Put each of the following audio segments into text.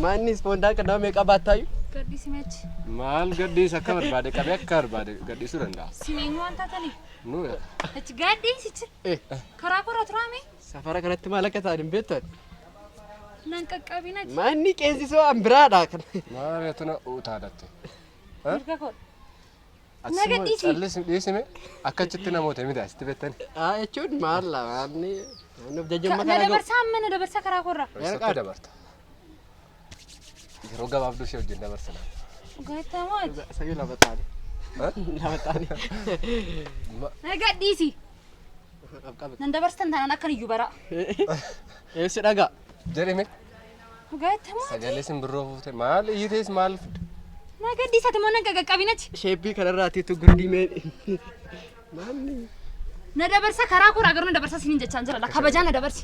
Maanni ispoondaa kan nama meeqa baattaayu? Gadhiisi meechi. Maal gadhiisa akka barbaade qabee akka barbaade gadhiisuu danda'a. Sin eenyu waan taataniif? Nu Achi gadhiisichi. Karaa korra turaame. Safara kanatti maal akka ta'an hin beektu ati. Nan qaqqabin ati. Maanni qeensisoo an biraadha. Maal tuna utaalatte. Mirga koo. Na gadhiisi. Callisii dhiisime akka achitti namoota miti asitti beektani. Haa jechuun maal la maanni namni of jajjummaa Na kana gahu. dabarsaa amma na dabarsaa karaa korra. Eessatti dabarta? Yeroo gabaabduu ishee wajjin dabarsina. Dhugaattaa moo ati? Sayyuu lama taane. Lama taane. Na gadhiisi. Qabe. Nan dabarsitan taanaan akkan iyyuu bara. Eessi dhagaa. Jedhime Dhugaattaa moo ati? sagalee simbirroo fuute maal iyyitees maal fidde? Na gadhiisi ati moo nan qaqqabin achi. Sheeppii kanarraatiitu gurdii mee. Maanni. Na dabarsa karaa korraa garuu na dabarsa sinin jechaan jira. Kabajaa na dabarsi.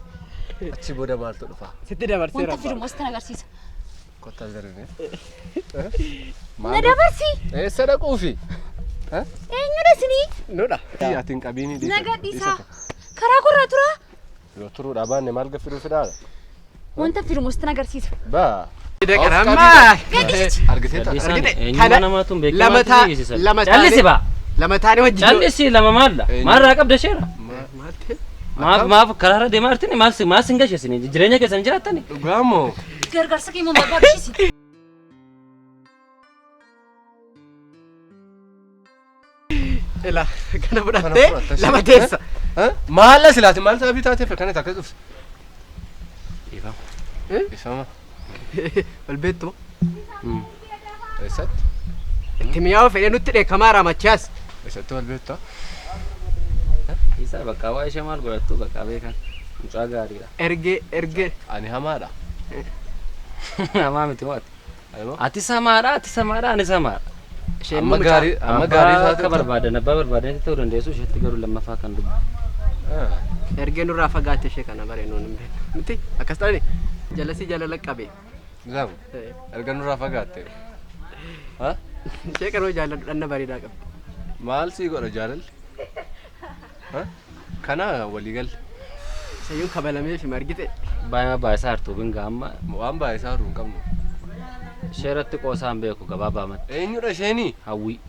Achi booda maaltu dhufa? Sitti dabarseera. Wanta fidumu asitti agarsiisa. Kottaa darbine. Na dabarsi. Eessa dhaquufi? Eenyudha isinii? Nudha. Ati hin qabiini Na gadhiisaa. Karaa korraa turaa. Yoo turuudhaa baanne maal gaffiduu fidaadha? Wanta fidumu asitti agarsiisa. Baa. Deqarammaa. Gadhiisichi. Argitee ta'a. Gadhiisaan Argite? eenyummaa Kana- namaatu hin beekin lama maaltu taa- dhiyeessisan? lama taane- Callisi baa. Lama taane wajjin. Callisi lama maalla. Eenyu? Maalirraa qabda isheera? Maal ta'e? Maaf maaf karaarra deemaa jirtini maal si maal sin gasheessini jireenya keessan jiraattani? Dhugaamoo? Gargaarsa kee immoo barbaachisi. Ila kana fudhattee fudhatta ishee. lama teessa. Maal silaati maal sababii taateef akkana takka dhufte? Ifama. Ifama. Wal beektu. Eessatti? Itti mi'aawu fedhee nutti dheekkamaa raamachaas. Eessatti wal beektaa? Isaa bakka waa ishee maal godhattu bakka beekan. Mucaa gaariidha. Ergee ergee. Ani hamaadha. Hamaa miti moo ati? Ani moo? Ati samaadha ati samaadha ani samaadha. Isheen Amma mucaa- gaarii amma gaarii Abbaa taate akka barbaadan abbaa barbaadanitti ta'uu dandeessu isheetti garuu lammaffaa kan dubbu. Ergee nurraa fagaatte ishee kana baree nuun hin beeknu. Miti akkas ta'ani jalasii jalala qabe. Zamu erga nurraa fagaatte. Ha? Ishee kanoo jaalladhu dhanna bareedaa qabdi. Maal sii godha jaalalli? Ha? Kana walii galle. Sayyuun kabalamee fi margite. Baay'ee baay'isaa hartuu binga amma Waan baay'ee isaa hin qabnu. ishee irratti qoosaa hin beeku gabaabaamatti. Eenyudha isheenii? Hawwii.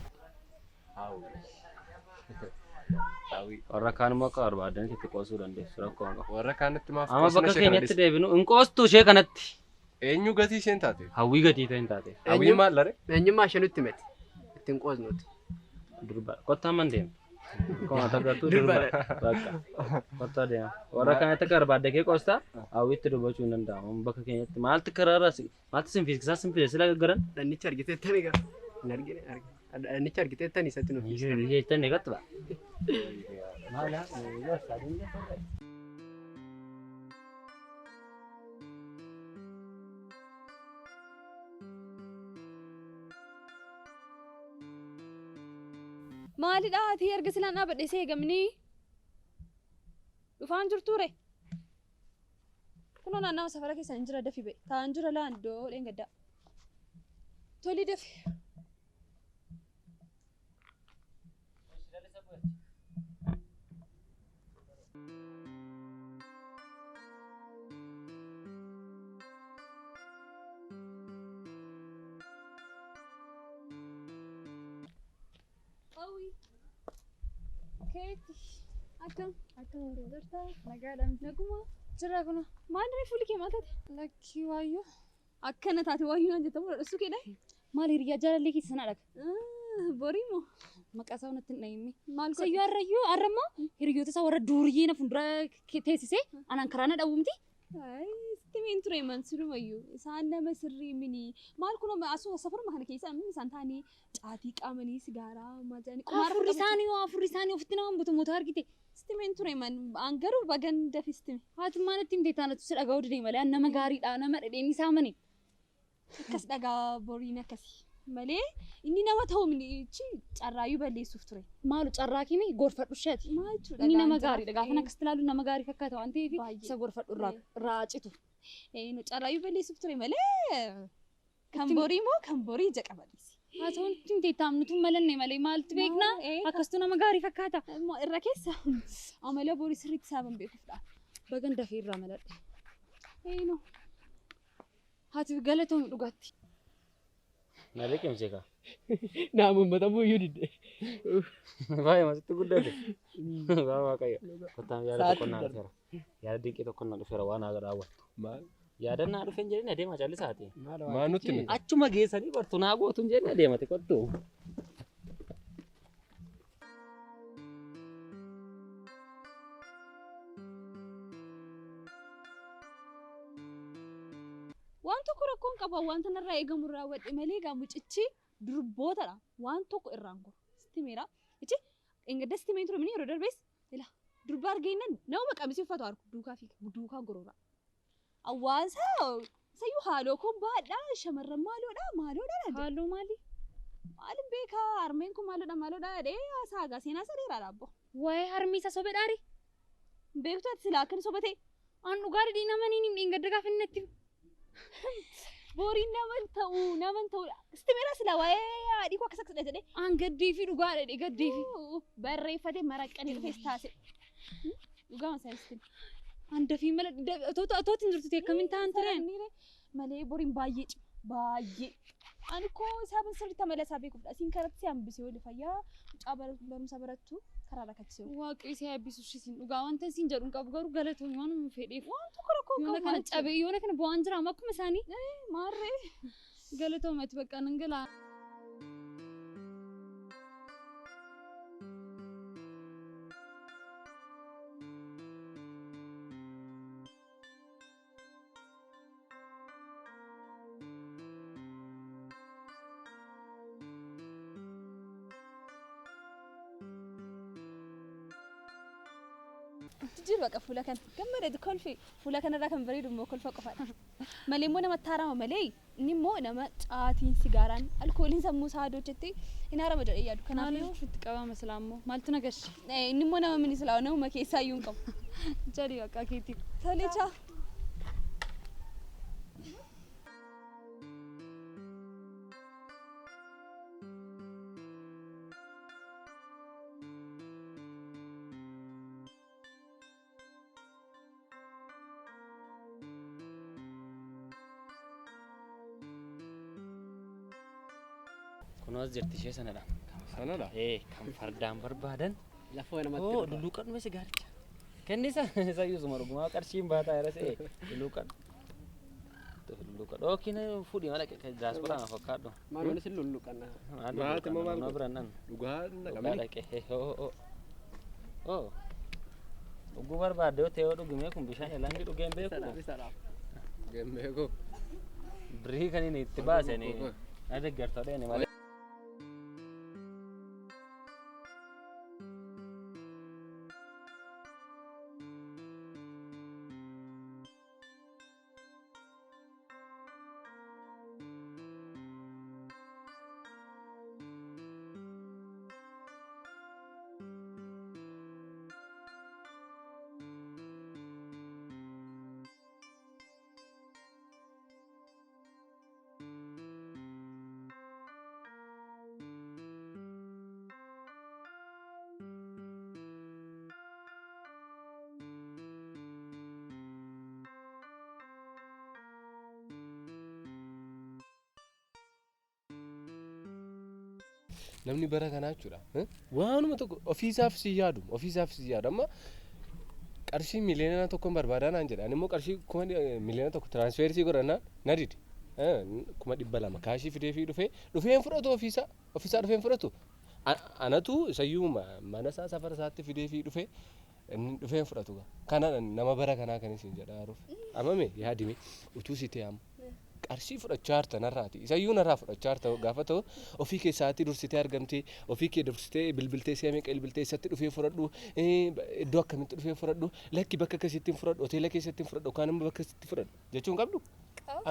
Hawwii. Warra kaan immoo akka barbaadanitti itti qoosuu dandeessu rakkoo hin qabu. Warra kaanitti maaf Amma qoosna bakka ishee kana keenyatti dhiiste? deebinu hin qoostu ishee kanatti. Eenyu gatii isheen taate? Hawwii gatii ta'e hin taate. Hawwiin maal lare? Eenyummaa ishee nutti himete. Ittiin qoosnuti. Durba. Kottaa man deema. Akkuma agartuu durba. Bakka. Kottaa deema. Warra kanatti akka barbaadde kee qoostaa hawwiitti dubbachuu hin danda'amu. Bakka keenyatti maaltu karaarra maaltu sin fiiskisaa sin fide sila gaggaran. Dhannicha argiteettani gara. Hin argine argine. Dhannicha argiteettani isatti nuuf. Jettanii eegattu ba'a. Maalidha ati erga silaan dhaabadhe see eegamni? Dhufaan jirtuure? Kunoo naannawa safara keessan hin jira dafi ba'e. Taa'an jira laan iddoo dheengaddaa. Toli dafi. Hawwi. Keetti. Akkam? Akkam jirta? Nagaadhaan. Naguma. Jira kuna. Maal dirree fuulli kee maal taate? Lakkii waayyoo. Akkana taate waayyoo naan jettamu dhadhasuu keedha. Maal hiriyaa jaalallee keessa sana dhaga. Borii moo? Maqaa isaa natti hin dhahimne. Maal godhe? Sayyoo harrayyuu harrammoo hiriyoota isaa warra duuriyyee na fuuldura teessisee anaan karaa na dhawwu miti. Sitti miin ture man sirumayyuu. Isaan nama sirrii mini. Maal kun asuma safaruma kana keessa amma isaan taanii caatii qaamanii sigaaraa maal jedhanii qumaara Afurri isaanii yoo afurri isaanii ofitti nama butu moota argite. Sitti miin ture man an garuu bagan dafisti. Haati maal itti himte taanatu si dhaga'uu dide malee an nama gaariidha nama dhedheen isaa mani. Akkas dhagaa boriin akkasi malee inni nama ta'u mini carraayyuu balleessuuf ture. Maalu carraa kimi gorfadhu isheeti. Maal jechuudha? Inni nama gaariidha gaafa akkasitti ilaalu nama gaarii fakkaata waan ta'eef Baay'ee. isa gorfadhu irraa irraa citu. Nu carraayyuu balleessuuf ture malee kan borii moo kan borii ija qabadhiisi. Haa ta'u nuti himte taamnutu malanne malee maaltu beekna akkastu nama gaarii fakkaata. Irra keessa amala borii sirriitti saaban beekuufdha. Bagan dafee irraa maladhe. Eenyu? Haati galatoomi dhugaatti. Na liqimse kaa. Naamummatamuu iyyuu didde. Baay'ee masitti guddate. Dhugaa Waaqayyo. Kottaan yaada tokko naa dhufeera. Yaada dinqii tokko naa dhufeera waan haa raawwattu. Maal? Yaada naa dhufe hin jedhin adeema callisaati. Maal nutti himi? Achuma geessanii bartu naa gootu hin jedhin adeemate kottu. Waan tokko rakkoon qaba wanta narraa eegamu raawwadhe malee egaa mucichi durbootadha. Waan tokko irraan goru. Sitti meera. Ichi engadda sitti meen ture mini yeroo darbees ila durba argeennan nama qamisii uffatu argu duukaa fi duukaa gorora. Hawaasa sayyuu haaloo kun baadhaa shamarran maaloodha maaloodha dha. Haaloo maali? Maalin beekaa harmeen kun maaloodha maaloodha jedhee saagaa seenaa isa dheeraadha abbo. Waa'ee harmii isa sobeedhaari? Beektu ati silaa akkan soba ta'e. An dhugaa dhidhii nama niin himne engadda gaafa inni natti Boriin nama hin ta'u nama hin ta'u. Sitti meera silaa waa'ee haadhii koo akkas akkasidha jedhee. An gaddee fi dhugaa dhedhe gaddee fi. Barreeffatee maraqqanii dhufees taase. Dhugaa masaa sitti. An dafii mala otootiin jirtu ta'e akkamiin ta'an tureen? Malee boriin baay'ee cima baay'ee. Ani koo isaa sirriitti amala isaa beekuuf siin karatti si hambisee oli fayyaa mucaa barumsa barattu karaa rakkachisee oli. Waaqayyo si eebbisu isiin dhugaa wanta isiin jedhu hin qabu garuu galatoomi waan nu fedheef. Waan tokko rakkoo hin Yoona qabu kana maal cabee yoona kana bu'aan jira amma akkuma isaanii. Maarree. Galatoomi ati bakka nan galaa. Jijjiir baqa fuula kana gammadeetu kolfi fuula kanarraa kan bareedu immoo kolfa qofaadha. Malee immoo namatti haarama malee inni immoo nama caatiin sigaaraan alkooliin sammuu isaa hojjetti hin haarama jedhee yaadu. Maaliif Kanaafuu ofitti qabama silaa immoo maaltu na gashe? inni immoo nama mini silaa namuma keessaa iyyuu hin qabu. Jedhi bakka keetii. Tolee chaa. Kunoo as jirti ishee sanadha. Sanadha? Ee kan fardaan barbaadan. Lafoo namatti Oo dhufa. lulluuqadhu mee sigaaricha. Kennisa isayyuu suma dhugumaa qarshiin baataa jira se'e lulluuqadhu. Lulluuqadhu. Ookiin fuudhii mala daasporaa na fakkaadhu. Maaloon isin lulluqanna. Maal Maati immoo maal lulluuqanna? godhu? Biraan nan. Dhugaa Dhugaa naqamini. dhaqee. Oo oo. Dhuguu barbaadde yoo ta'e yoo dhugumee kun bishaan elangi dhugee hin beeku. Bisaadhaaf. Gembeeko. Birrii kan inni itti baasanii na deeggartoodha inni malee. Namni bara kanaa jechuudha. Waanuma tokko ofiisaaf si yaadu ofiisaaf si yaadu amma qarshii miliyoona tokkoon barbaadaa naan jedha. Ani immoo qarshii kuma miliyoona tokko tiraansferii si godhannaan na dide. 200,000 kaashii fidee fi dhufee dhufee hin fudhatu ofiisaa ofiisaa dhufee hin fudhatu. Anatu isayyuu mana isaa safara isaatti fidee fi dhufee inni dhufee hin fudhatu. Kana nama bara kanaa kan isin jedhaa jiruuf. Amma mee yaadime utuu si ta'e amma qarshii fudhachaa jirta narraati. Isayyuu narraa fudhachaa jirta gaafa ta'u ofii kee sa'aatii dursitee argamtee ofii kee dursitee bilbiltee si'a meeqa bilbiltee isatti dhufee fudhadhu iddoo akkamitti dhufee fudhadhu lakki bakka akkasitti hin fudhadhu hoteela keessatti hin fudhadhu yookaan immoo bakka akkasitti fudhadhu jechuun qabdu.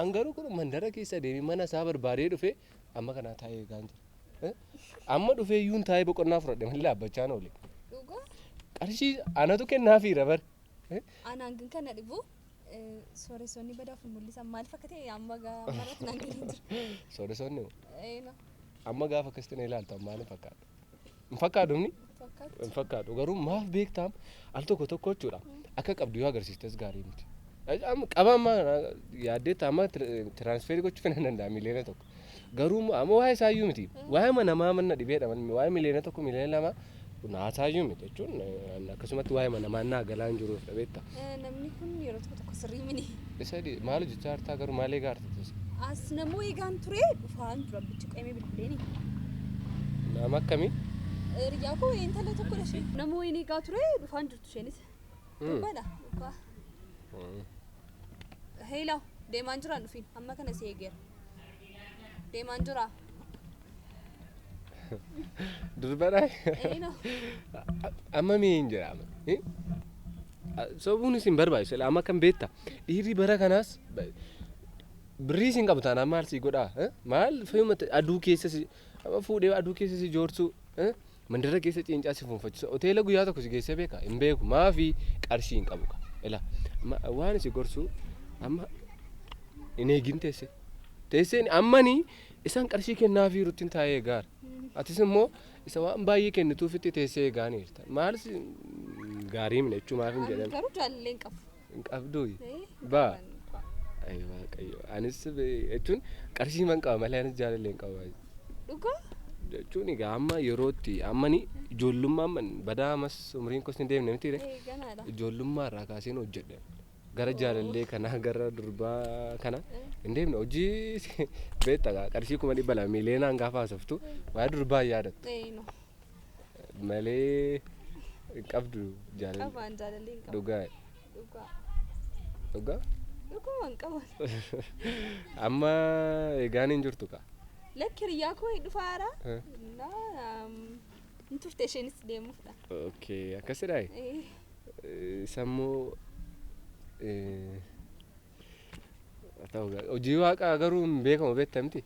An garuu kun mandara keessa deemee mana isaa barbaadee dhufee amma kanaa taa'ee eegaa hin jira. Amma dhufee iyyuu taa'ee boqonnaa fudhadhe malee dhaabbachaa hin oole. Dhugaa Qarshii anatu kennaafiira bar. anaan kan kana dhibu sooressonni badaa of mul'isan maal akka ta'e amma ammarratti naan galee jira. Sooressonni hoo? Eena Amma gaafa akkasitti na ilaaltu amma maal hin fakkaatu? Hin fakkaatu inni? fakkaatu. Hin fakkaatu garuu maaf beektaam al tokko tokko jechuudha akka qabdu yoo agarsiistes gaarii miti. Amma qaba amma yaaddeetta amma transfer gochuu hin danda'a 1 miliyoona. Garuu immoo amma waa'ee isaayyuu miti. Waa'ee namaa manna dhibeedha. Waa'ee 1 miliyoona 1 miliyoona 2 naasaayyuu miti jechuun akkasumatti waa'ee namaa naa galaa hin jiruuf beekta. Namni kun yeroo tokko tokko sirrii mini. Isa maal hojjechaa jirtaa garuu maal eegaa jirta? As namoo eegaan ture dhufaan dura bichi qo'amee bilbileeni. Nama akkamii? Hiriyaa koo intala tokkodha isheen. Namoo inni eegaa ture dhufaan jirtu isheenis. Dubbaadha. Dhugaa. Heelaa deemaan jiraan dhufiin amma kana si eegeera. Deemaan jira. Durbadhaa? Eenoo. Amma miin jedhama. Sobuunis hin barbaachisu. Amma kan beekta. Dhiirri bara kanaas birrii siin qabu taanaan maal sii godhaa? Maal fayyuma aduu keessa si amma fuudhee aduu keessa si joorsuu mandara keessa ciincaa si fuunfachiisu hoteela guyyaa tokko si geessee beeka hin beeku maafi qarshii hin qabu. Ila waan si gorsu amma hin eegin teesse. Teesseen ammanii isaan qarshii kennaafiirutti taa'ee eegaara. Atis immoo isa waan baay'ee kennituufitti teessee eegaaniirta. Maal gaarii miti jechuu maaf hin jedhamu. Garuu jaalallee hin qabu. Hin qabduu? Baa. Ayi Waaqayyo. Anis jechuun qarshii man qaba malee anis jaalallee hin qabu. Dhugaa? Jechuun egaa amma yerootti ammani ijoollummaa amman badaa ammas umriin kos hin deemne miti. Ganaadha. Ijoollummaa irraa kaaseen hojjedhe. Gara jaalallee kanaa gara durbaa kana hin deemne hojii beektaa qarshii 200,000 miiliyoonaan gaafa haasoftu waa'ee durbaa hin yaadattu. Eenoo. Malee hin qabdu jaalallee. Qabaan jaalallee hin qabu. Dhugaa. Dhugaa. Dhugaa? Dhuguma hin qaban. Amma eegaan hin jirtu kaa. Lakki hiriyaa koo dhufaara. Naa hin turte isheenis deemuufdha. Okay, akkasidhaa? Sammuu ta'u hojii waaqaa garuu hin beekamu beekta miti.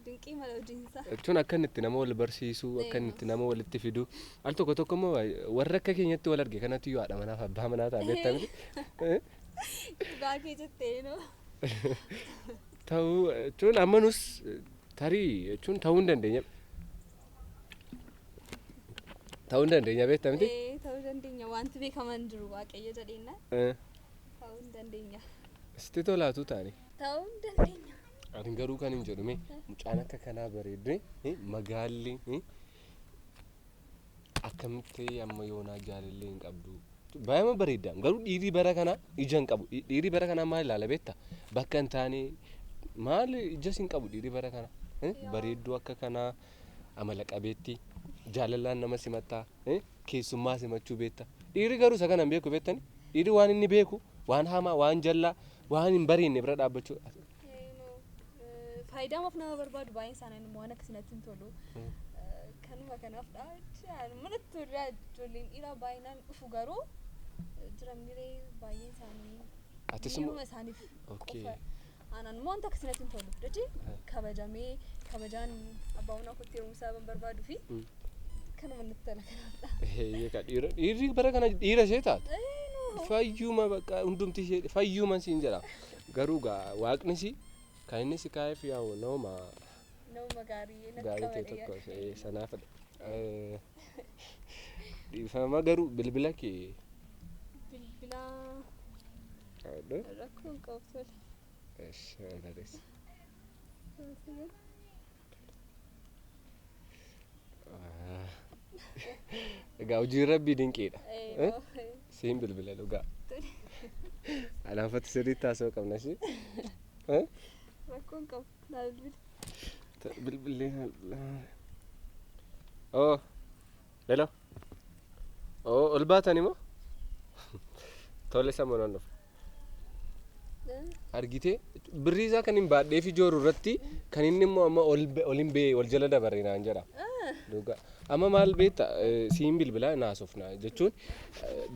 Dinqii mala hojiinsaa. Jechuun akka inni itti nama wal barsiisuu, akka inni itti nama walitti fidu. Al tokko tokko immoo warra akka keenyatti wal arge kanatti iyyuu haadha manaaf abbaa manaa ta'a beekta miti. Dhugaa kee jettee noo. Ta'uu jechuun amma nus tarii jechuun ta'uu hin dandeenya. Ta'uu hin dandeenya beekta miti. Ta'uu dandeenya wanti beekaman jiru Waaqayyo jedheenna. Ta'uu hin dandeenya. Sitti tolaatu taani. Ta'uu hin dandeenya. Ani garuu kan hin jedhume mucaan akka kanaa bareedde magaalli akkamitti amma yoonaa jaalallee hin qabdu. Baay'ee bareedda garuu dhiirri bara kanaa ija hin qabu. Dhiirri bara kanaa maal ilaala beekta? Bakka hin taane maal ijas hin qabu dhiirri bara kanaa. Bareedduu akka kanaa amala qabeetti jaalalaan nama simattaa keessummaa simachuu beekta. Dhiirri garuu isa kana hin beeku beektani? Dhiirri waan inni beeku waan hamaa waan jallaa waan hin bareedne bira dhaabbachuu. Faayidaa maaf nama barbaadu baay'een isaanii immoo waan akkasinatti hin tolu. Kanuma kanaafdha. Manatti tolaa ijoolleen dhiiraa baay'inaan dhufu garuu jiran miree baay'een isaanii Atis immoo miiruma isaaniif qofa. Aanaan immoo wanta akkasinatti hin tolu. Jechi kabajamee kabajaan abbaa manaa kootti heerumsaa ban barbaaduu fi kanuma natti tola kanaafdha. Eeyyee dhiirri bara kana dhiira ishee taate. Fayyuma bakka hundumti ishee fayyuma siin jedha. Garuu gaa waaqni si kan inni si kaa'eef yaa'u nama Nama gaarii natti gaarii ta'e qabadhe. tokko sanaafidha. Dhiifama garuu bilbila kee Bilbila qabadhu. rakkoo hin qabu tole. Esh, barreessa. Egaa hojiin rabbii dinqiidha. Siin bilbila dhugaa. Anaafatti sirriitti haasa'uu qabna ishee. Rakkoo hin qabu. Naa bilbila. Bilbillee. Oh, hello. Oh, ol baatani moo? Tole sammuu nan dhufa. Argitee birrii isaa kan hin baadhee fi jooru irratti kan inni immoo amma ol ol hin bee ol jala dabarre naan jedha. Dhugaa. Amma maal beekta siin bilbilaa naasofna jechuun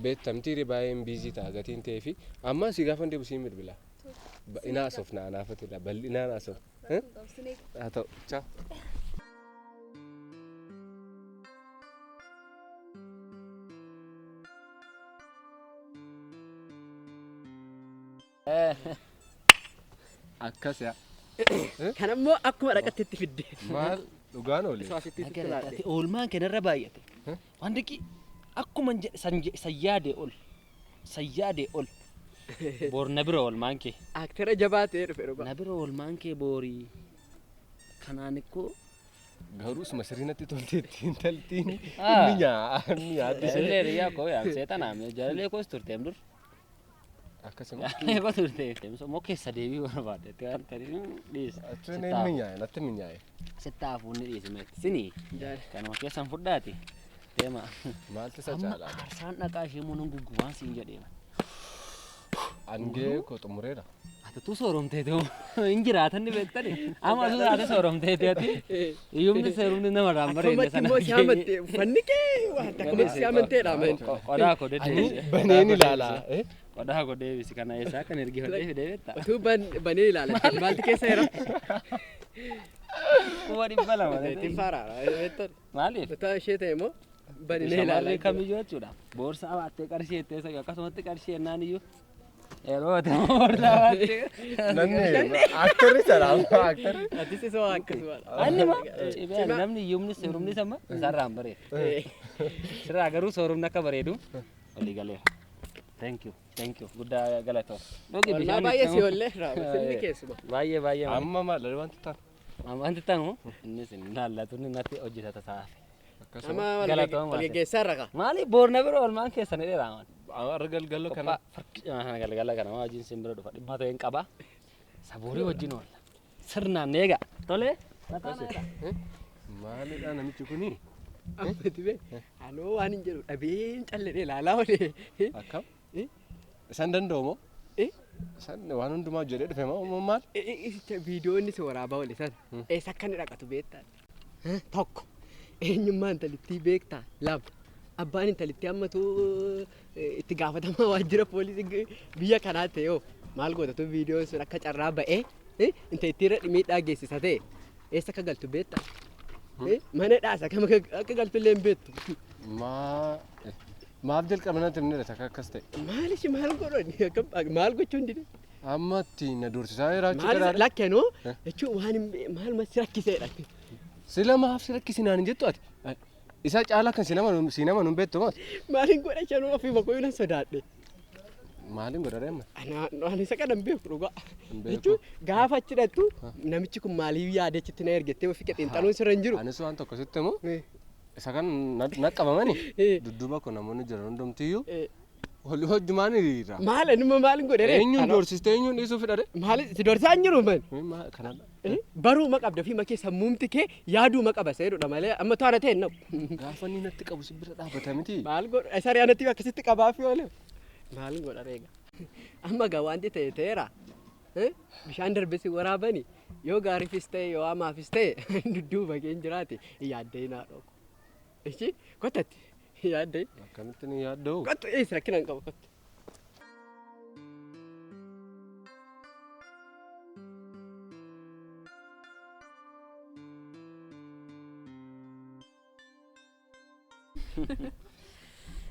beektamtii baay'een busy ta'a gatiin ta'ee fi amma si gaafa deebu siin bilbilaa. Inaasofna anaafati bal'inaan haasofna. Rakkoo hin qabu. Sinee Haa ta'u. Ciao. Akkas yaa. Kanammoo akkuma dhaqatti itti fidde. Maal dhugaan oole? Isoo asitti sitti laadhe. Ati oolmaan kenarra baay'ate. Waan dinqii akkuma san yaade ol. San yaade ol. Boor na bira oolmaan kee. Aktara jabaa ta'ee dhufe dhugaa. Na bira oolmaan kee boorii. Kanaan ikkoo Garuu suma sirrii natti tolteetti intaltiin Ah. inni nyaadde ishee. Isillee hiriyaa koo yaa seexanaa jaalallee koos turteem dur. Akkasuma. Jaalallee koo turteem immoo keessa deebii barbaadde waan ta'eef dhiisi. Achuun inni nyaa'e natti minyaa'e. Sitti hafuun ni dhiisi meetti. Sini kanuma keessan fudhaati. Deema. Maaltu isa Amma caalaa? aarsaan dhaqaa ishee immoo nan guggubaan siin jedheema. Angee koo xumureera. Ati tu sooromteeti hin jiraatan ni beektani. Amma tu taate sooromteeti ati. Iyyumni seerumni namarraan bareedne Akkamatti immoo si amante uffanni kee waan akkamatti si amanteedha man. Qodaa koo Ani deddeebisi. baneen ilaala. Qodaa koo deebisi kana eessaa kan ergifadhee fidee beektaa? Utuu banee ilaala maaltu keessa jira? 200,000. Ittiin faaraadha beektan. Maaliif? Utuu ishee ta'e immoo banee ilaala. Shamarri kamiyyuu jechuudha. Boorsaa baattee qarshii jettee isa akkasumatti qarshii jennaan iyyuu yeroo ati boorsaa baattee. Nanni aktarri sana amma aktarri. Atis isa waa akkasuma. Anni ma cibee namni iyyumni seerumni sama isarraan bareeda. Sirraa garuu soorumni akka bareedu walii galeera. Thank you, thank you. Guddaa galatoo. Dhugi Ollaa bishaan baay'ee si itti ollee sirni keessuma. Baay'ee baay'ee. Amma maal wanti ta'an? Wanti ta'u innis hin laallatu inni natti hojjetata saafe. Akkasuma. Amma Galatooma. walgaggeessaa irra kaa. Maali boorna bira oolmaan keessan hidheera aman. Har'a galgala kana. Kana galgala kana wajjin sin bira dhufa dhimma ta'e hin qaba. Sabuurii wajjin oolla. Sirnaan eega. Tole. Maalidha namichi kuni? Ammati bee anoo waan hin jedhu dhabeen calladhee ilaalaa oole. Akkam? Isaan danda'u moo? Isaan waan hundumaa jedhee dhufe moo maal? Viidiyoo inni si waraabaa oole sana eessa akka inni dhaqatu beektaa? Tokko eenyummaa intalittii beektaa? Lama abbaan intalittii ammatu itti gaafatamaa waajjira poolisii biyya kanaa ta'e hoo maal gootatu viidiyoon sun akka carraa ba'ee intalittii irra miidhaa geessisa ta'e eessa akka galtu beektaa? Mana dhaasa akka galtu illee hin beektu. Maaf jalqaba natti himne akka akkas ta'e? Maal ishee maal godhani maal gochuun dide? Amma itti na doorsisaa jiraachuu Maal jiraadha. lakkenoo jechuun waan maal si rakkiseedha. Sila maaf si rakkisinaan hin jettu ati? Isa caalaa kan si nama nun beektu maal? Maaliin godha shanuu ofii boqoyyuu nan sodaadhe. Maaliin godha amma? Ani isa kana hin beeku dhugaa. Hin beeku. Jechuun gaafa achi dhattu namichi kun maaliif yaade achitti na ergettee ofii xiinxaluun sirra hin jiru. Anis waan tokko sitti himu isa kan na qabamani dudduuba kun namoonni jiran hundumtiyyuu walii hojjumaan hiriira. Maal anuma maaliin godhe ree? Eenyuun doorsistee eenyuun dhiisuu fedhare? Maal si doorsaa hin jiru man? Kanadha. Baruuma qabda ofii makee sammuumti kee yaaduuma qaba seerudha malee amma toora ta'e hin Gaafa inni natti qabu si bira dhaabbata miti. Maal godha isa re'anatti akkasitti qabaafi oole. Maal godha reega? Amma gaa wanti ta'e ta'eera. Bishaan darbe si waraabani yoo gaariifis ta'e yoo hamaafis ta'e dudduuba kee hin jiraate yaaddee naa dhooku. Ishi kottatti yaaddee. Akkamitti ni yaadda'u? Kottu eessa rakkina hin qabu kottu.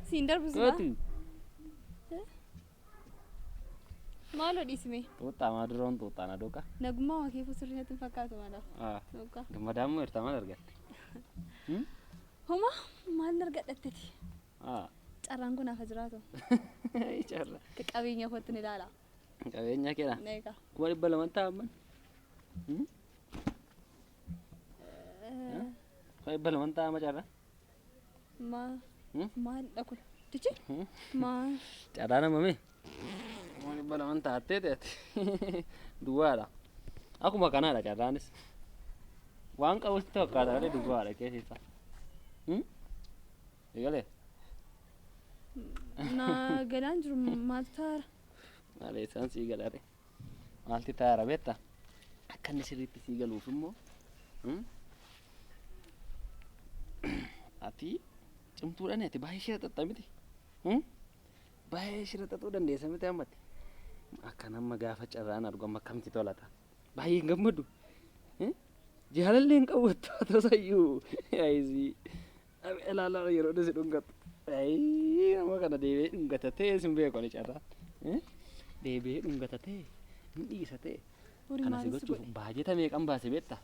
Siin darbisudha. Kooti. Maaloo dhiisime? Xuuxaa duroon xuuxaa na duuka. Nagummaa waa keefu sirrii natti hin fakkaatu maalaaf. Dhugaa. Gammadaa immoo hirtaa maal argatte? Homa maal argadhatteti? Carraan kun hafa jiraatu. Carra. Akka qabeenya kootti ni ilaala. Qabeenya keedha. Egaa. 200,000 ta'a amman. 200,000 ta'a amma carraa. Maalidha kun? Tichi? Maal? Carraa nama mee? 200,000 taattee ta'etti. Duwwaadha. Akkuma kanaadha carraanis. Waan qabutti fakkaata malee duwwaadha keessi isaa. Eegalee? Na galaan jiru maaltu taara? Maal isaan sii galare? Maalti taara beektaa? Akka inni sirriitti sii galuuf immoo ati cimtuudhaan ati baay'ee shira xaxxa miti. Baay'ee shira xaxuu dandeessa miti ammatti. Akka nama gaafa carraan argu amma akkamitti tolata. Baay'ee hin gammadu. Jaalallee hin qabu tasayyuu. Ayizii. Ilaalaa yeroo inni si dhungatu. Ayii nama kana deebi'ee dhungata ta'ee sin beeku ani carraa. Deebi'ee dhungata ta'e hin dhiisa ta'e. Horii Kana si maaliif si gochuuf godhe? baajeta meeqan baase beektaa?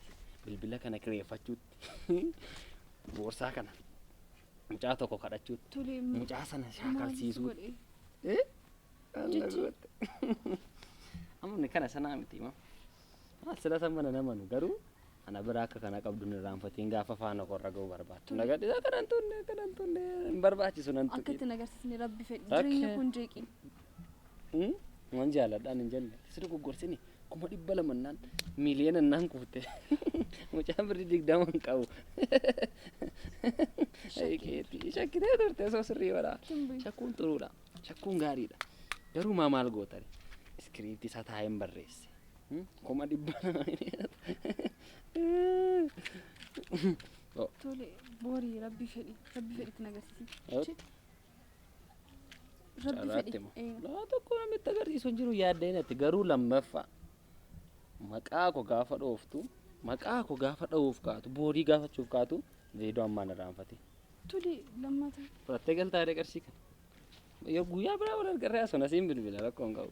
Bilbila kana kireeffachuutti. Boorsaa kana. Mucaa tokko kadhachuutti. Tole Mucaa sana maaliif si shaakalsiisuutti. godhe? Jechi. Amma kana sanaa miti ma. Sila san mana namanu garuu ana bira akka kana qabdu hin irraanfatiin gaafa faana korra ga'uu barbaaddu. Nagadhi kanan tunne kanan tunne hin barbaachisu nan Akka tuqi. itti agarsiisne rabbi fedhi. Jireenya kun jeeqin. Waan jaaladhaan hin jenne. Si dogoggorsini 200,000 naan miiliyoona naan kuufte. Mucaan birri 20 hin qabu. Keetii shakkitee turte osoo sirrii godhaa. Shakkuun xuruudha. Shakkuun gaariidha. Garuu maa maal gootani? Iskiriiptii isaa taa'een barreesse. 200,000. Tole boorii rabbi fedhi. Rabbi fedhi itti agarsiisi. Rabbi Carraatti fedhi. moo? Laa tokko namitti agarsiisu hin jiru yaaddeen ati garuu lammaffaa maqaa koo gaafa dhooftu maqaa koo gaafa dha'uuf kaatu boorii gaafachuuf kaatu viidiyoo ammaan irraanfate. Tole lammata. Fudhattee galtaa qarshii kana. Yoo guyyaa biraa wal argarree asuma asiin bilbila rakkoo hin qabu.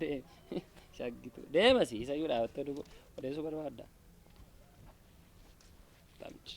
Deemi shaggitu deema si isayyuu dhaabattee odeessuu barbaadda. Tamchi.